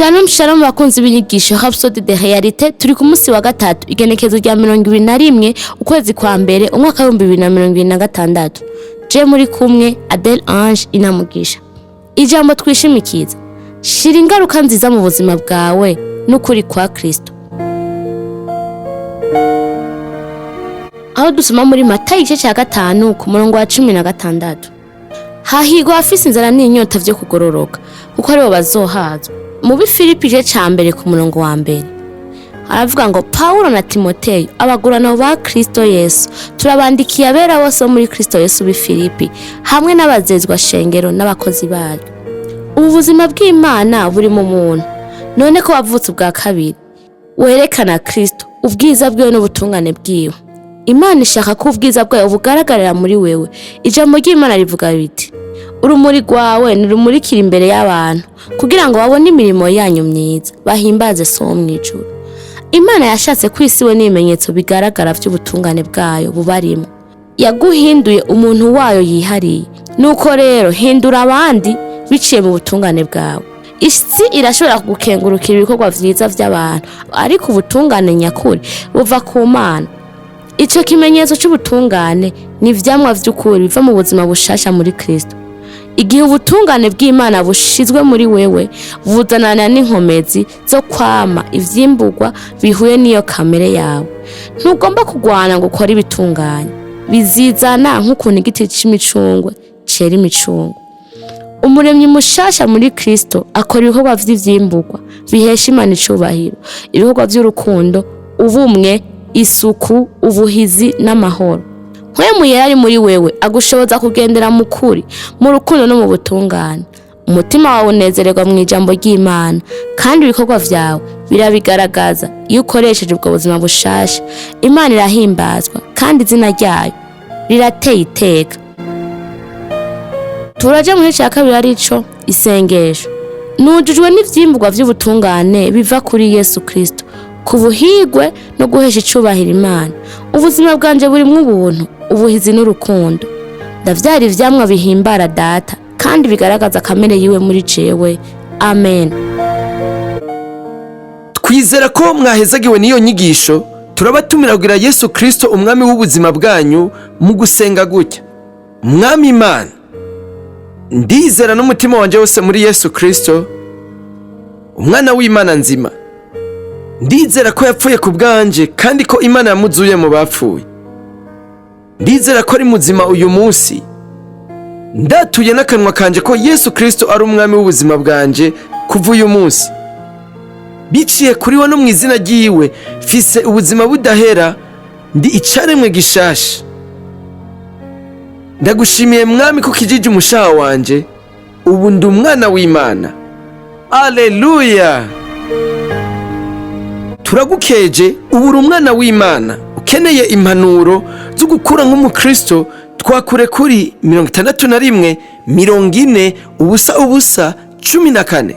Shalom shalom bakunzi b'inyigisho Rhapsode de Réalité. Turi ku munsi wa gatatu, igenekezo rya 21, ukwezi kwa mbere, umwaka w'2026. Je muri kumwe Adele Ange Inamugisha. Ijambo twishimikiza: shira ingaruka nziza mu buzima bwawe n'ukuri kwa Kristo, aho dusoma muri Matayo igice cya 5 ku murongo wa 16: "Hahirwa abafise inzara n'inyota vyo kugororoka, kuko aribo bazohazwa." Mu Bifilipi igice ca mbere ku murongo wa mbere haravuga ngo: "Pawulo na Timoteyo, abagurano ba Kristo Yesu, turabandikiye abera bose bo muri Kristo Yesu b'i Filipi, hamwe n'abazezwa shengero n'abakozi baryo." Ubu buzima bw'Imana buri mu muntu. None ko wavutse ubwa kabiri, werekana Kristo, ubwiza bwiwe n'ubutungane bwiwe. Imana ishaka ko ubwiza bwayo bugaragarira muri wewe. Ijambo ry'Imana rivuga biti: "Urumuri rwawe nirumurikira imbere y'abantu, kugira ngo babone imirimo yanyu myiza, bahimbaze So wo mw'ijuru." Imana yashatse ko isi we n'ibimenyetso bigaragara by'ubutungane bwayo bubarimo. Yaguhinduye umuntu wayo yihariye. Nuko rero hindura abandi biciye mu butungane bwawe. Isi irashobora kugukengurukira ibikorwa vyiza vy'abantu, ariko ubutungane nyakuri buva ku Mana. Ico kimenyetso c'ubutungane ni ivyamwa vy'ukuri biva mu buzima bushasha muri Kristo. Igihe ubutungane bw'Imana bushizwe muri wewe, buzanana n'inkomezi zo kwama ivyimburwa bihuye n'iyo kamere yawe. Ntugomba kugwana ngo ukore ibitunganye, bizizana nk'ukuntu igiti c'imicungwe cera imicungwe. Umuremyi mushasha muri Kristo akora ibikorwa vy'ivyimburwa bihesha Imana icubahiro, ibikorwa vy'urukundo, ubumwe, isuku, ubuhizi n'amahoro. Mpwemu Yera ari muri wewe agushoboza kugendera mu kuri, mu rukundo no mu butungane. Umutima wawe unezererwa mu ijambo ry'Imana, kandi ibikorwa vyawe birabigaragaza. Iyo ukoresheje ubwo buzima bushasha, Imana irahimbazwa kandi izina ryayo rirateye iteka. Turaja mu gice cya kabiri, arico isengesho. Nujujwe n'ivyimburwa vy'ubutungane biva kuri Yesu Kristo, ku buhigwe no guhesha icubahiro Imana. Ubuzima bwanje burimwo ubuntu, ubuhizi n'urukundo. Ndavyara ivyamwa bihimbara Data kandi bigaragaza kamere yiwe muri jewe. Amen. Twizera ko mwahezagiwe n'iyo nyigisho. Turabatumira kugira Yesu Kristo umwami w'ubuzima bwanyu mu gusenga gutya: Mwami Imana, ndizera n'umutima wanjye wose muri Yesu Kristo, umwana w'Imana nzima. Ndizera ko yapfuye ku bwanje kandi ko Imana yamuzuye mu bapfuye. Ndizera ko ari muzima uyu munsi. Ndatuye n'akanwa kanje ko Yesu Kristo ari umwami w'ubuzima bwanje kuva uyu munsi. Biciye kuri we no mu izina ryiwe, mfise ubuzima budahera, ndi icaremwe gishasha. Ndagushimiye Mwami ko ukijije umushaha wanje. Ubu ndi umwana w'Imana. Aleluya! Turagukeje, ubu uri umwana w'Imana. Ukeneye impanuro zo gukura nk'umukristo, twakure kuri 61 40 00 14.